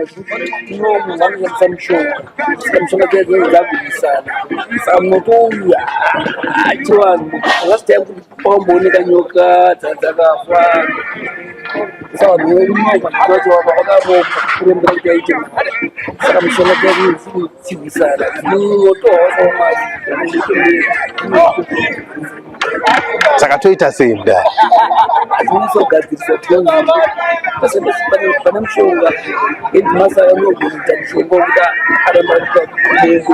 yekuti ino munhu anoshandisa mushonga saka mishonga dziya dzinenge dzakurwisana saka moto uyu chivanhu last time kuti pakambooneka nyoka dzakafa saka vanhu vacho vakaromba kurembera kuti aite mari saka mishonga dziya dzinenge dzirwisana moto hawasawamari. Saka toita sei mudare? Zvinozogadzirisa pane mushonga headmaster anogona kuita mushonga wekuti aramba arikudengo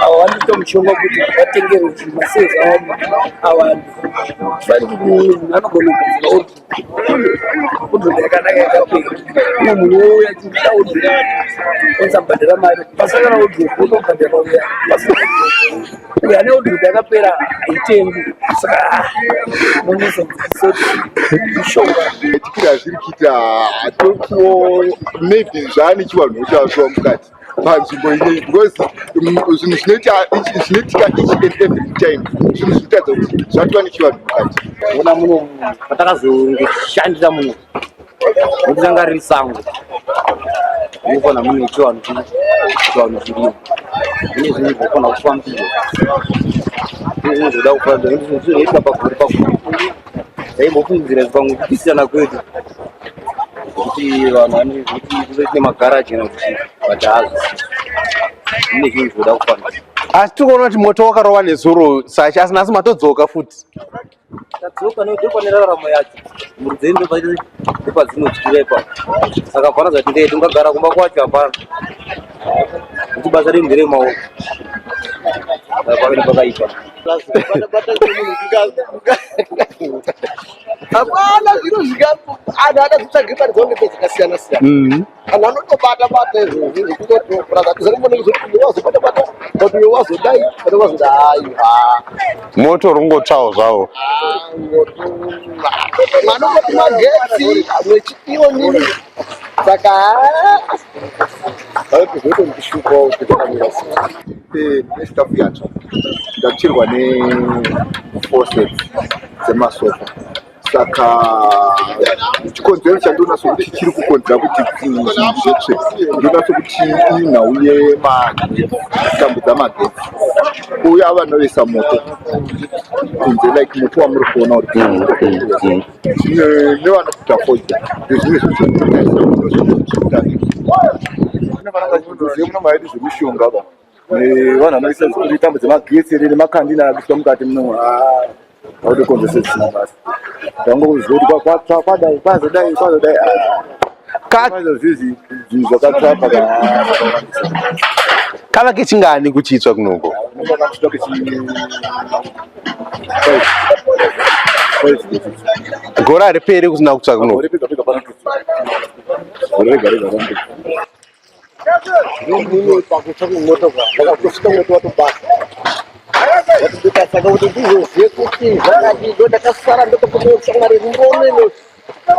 ava vanoita mushonga wekuti vatengerwe masezi awande. Fani kuti munhu anogona kugadzira wardrobe yakanaka yakapera, umwe munhu wouya achida wardrobe osabhadhara mari, pasakana wardrobe otobhadhara uya pasina uyo ane wardrobe yakapera haitengwi, saka monetsa kuti mishonga. Tikira zviri kuita hatotiwo maybe zvaane chivanhu chazvo mukati panzvimbo inei because zvinhu zvinoita zvinoitika each and every time zvinhu zvinotaridza kuti zvatova nechivanhu mukati. Ona muno patakazongoshandira muno nokuti ranga riri sango, munofanira mune chivanhu chivanhu chirimo, mune zvinhu zvinofanira kufambira, mune zvinhu zvoda kufambira nekuti zvinhu zvinoitika pagore pagore. Taimbofungidzira pamwe kupikisana kwedu kuti vanhu vane kuti kuzoite magaraji kana kuti, but haazvisi, mune zvinhu zvinoda kufambira. Asi tiri kuona kuti moto wakarova nezuro sachi, asi nhasi matodzoka futi. Tadzoka nekuti ndopane raramo yacho, mhuri dzedu ndopadzinodyira ipapo, saka hapana zvatingaita, ungagara kumba kwacho hapana kuti basa redu nderemaoko, saka pavene pakaipa. Hapana zviro zvika anhu akazotsvage mari dzavo ngepo dzakasiyana siyana. Anhu anotobata bata izvozvi zvekungoti brother kuzarumona kuzoti uyo wazobata bata but uyo wazodai but wazodai aiwa. Moto uri kungotsvawo zvawo. Vanongoti magetsi amwe chiiwo nini, saka zvotondishupawo kuti zvakamira sei. Nestaff yacho ndatsvirwa ne4 sets dzemasofa, saka chikonzero chandiona sokuti chiri kukonzera kuti zvinhu zvitsve, ndinoona sokuti inhau yemagetsi, tambo dzamagetsi. Uya vanovesa moto kunze, like moto wamuri kuona uri zvimwe nevanoputa fodya, ndezvimwe zvinhu maidi zvemishonga ba vanhu vanoisa tambo dzemagetsi ere nemakandina akuiswa mukati muno autokonzese zvisina basa. Tangokuziva kuti kwatsva kwadai kwazodai kwazodai zvizi zvinhu zvakatsva pakawandisa. Kava kechingani kuchitsva kunoko? Kusvika kechi 5. Gore hariperi kusina kutsva kunoko. Gore pega pega panototsva, gore rega rega panototsva. Muno pakutsva kumoto vakatosvika moto watobasa watobika, saka kuti ndizozive kuti zvakadii ndo ndakasara ndotokunoshamwari mboneno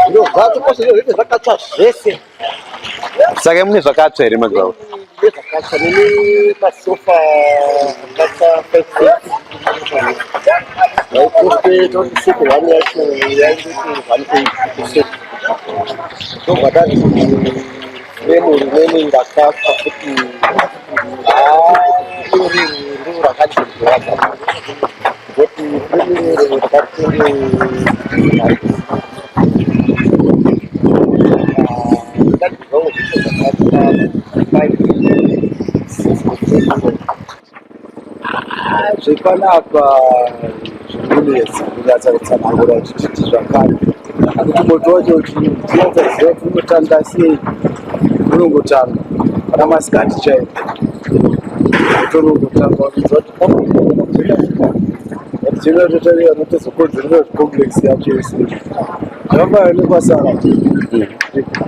zviro zvacho kwose zvese zvakatsva zvese. Saka mune zvakatsva here madzibaba? Nezvakatsva nene masofa akatsva 5 vaikoste toti set one yacho yaingoti 18 set, ndobva tati fremu rimweni rakatsva futi iri ndo rakadhirwa ngoti fremu iroro rakatenge ndadhirwawo zvese zvakatsva 5 6. Zvepanapa zvinonetsa kunyatsa kutsanangura kuti titi zvakare, kuti moto wacho tinonyatsa kuti unotanga sei. Unongotanga kana masikati chaiwo, moto unongotanga unonzwa kuti generator anotozokonzerera complex yacho yese. Zvakafanana nekwasara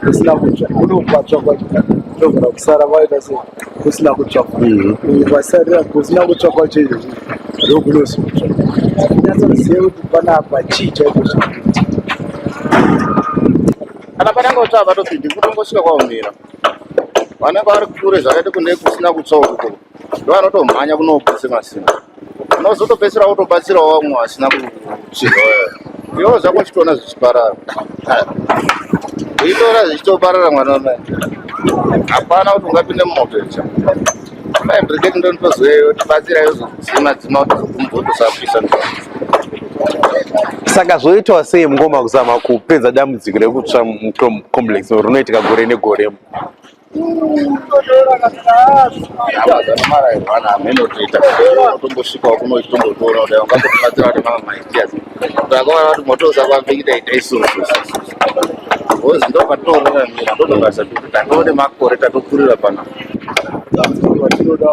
kusina kutsva, kunokwatsva kwacho unogona kusara kwaita sei kusina kutsva, kwasarira kusina kutsva kwacho izvozvi ndokunozotsva. Nyatsozive kuti panapa chii chaizvo chikuitika. Kana pananga kutsva havatopindi, kutongosvika kwaomera. Vanenge vari kure zvakaita kune kusina kutsva uko ndo vanotomhanya kunoputse masimba, unozotopedzisira wotobatsirawo vamwe vasina kutsvirwa. Iwo zvako uchitoona zvichiparara, uchitoona zvichitoparara, mwana wamai. Hapana kuti ungapinde mumoto icha. Fire brigade ndo nditozoyeyo tibatsira yozodzima dzima kuti zokumbotosapisa. Saka zvoitwa sei mungoma kuzama kupedza dambudziko rekutsva mucomplex rinoitika gore negore? Tombosvikawo kuno titombotoona kuti ungatotibatsira kuti mama maitia takaona kuti moto usafambiki taita isusu because ndo patinoraramira ndotobasa kuti tatoo nemakore tatokurira pana. Dambudziko ratinoda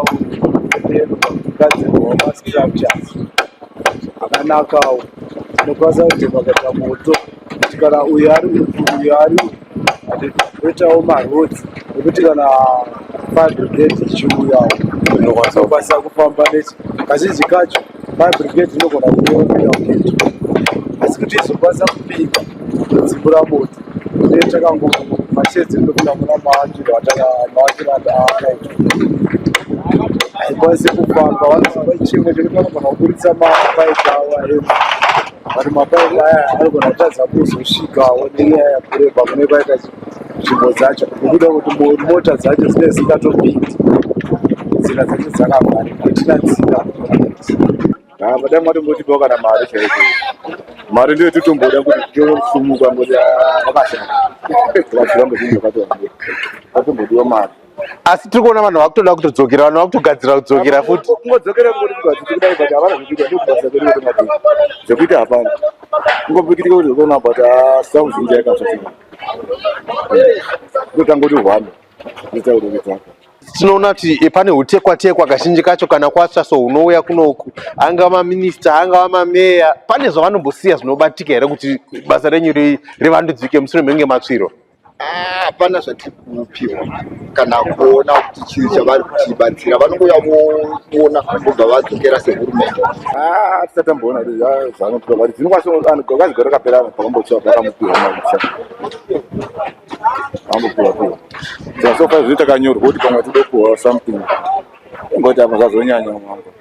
kugadzirwawo mastructures akanakawo anokwanisa kuti pakaita moto kuti kana uyu ari uku uyu ari uku toitawo maroads ekuti kana fire brigade ichiuyawo inokwanisa kufamba nechi kazhinji kacho fire brigade inogona kuuya kugeto asi kuti izokwanisa kupinda kudzimbura moto uye takango mashedzi ndopinda muna maakiro maakiro akaitwa haikwanisi kufamba vanozopa chimwe chekuti vanogona kuburitsa mapaipi avo aema but mapaipi aya anogona kutadza kuzosvikawo nenyaya yekureba kune kwaita nzvimbo dzacho nekuda kuti mota dzacho dzinenge dzisingatopindi nzira dzacho dzakavharika hatina nzira. Madai matombotipawo kana mari chaiko, mari ndiyo totomboda kuti titosumuka ngoti vakashata tikachiramba zvinhu zvakati wandei, patombodiwa mari. Asi tiri kuona vanhu vakutoda kutodzokera, vanhu vakutogadzira kudzokera futi. Kungodzokera kungoti kugadzira kudai, but havana zvekuita, ndokubasa kwedu kuti madii zvekuita hapana, kungopikitika kuti zvekuona, but samu zhinji yakatsva kutanga kuti hwame nditaurikidza. Tinoona kuti pane hutekwa tekwa kazhinji kacho kana kwatsva so hunouya kunoku, angava maminista angava mameya, pane zvavanombosiya zvinobatika here kuti basa renyu rivandudzike mushure menge matsvirwa? Hapana zvatiri kupiwa kana kuona kuti chii chavari kutibatsira. Vanongouya voona vobva vadzokera sehurumende. Tisati tamboona kuti zvanopiwa, but dzinokwanisa kazi gore rakapera pakambotsva pakamupiwa mari vambopiwa piwa. Saka so far zvinoita takanyorwa kuti pamwe tinopiwa something, ingoti apa zvazonyanya mwangu.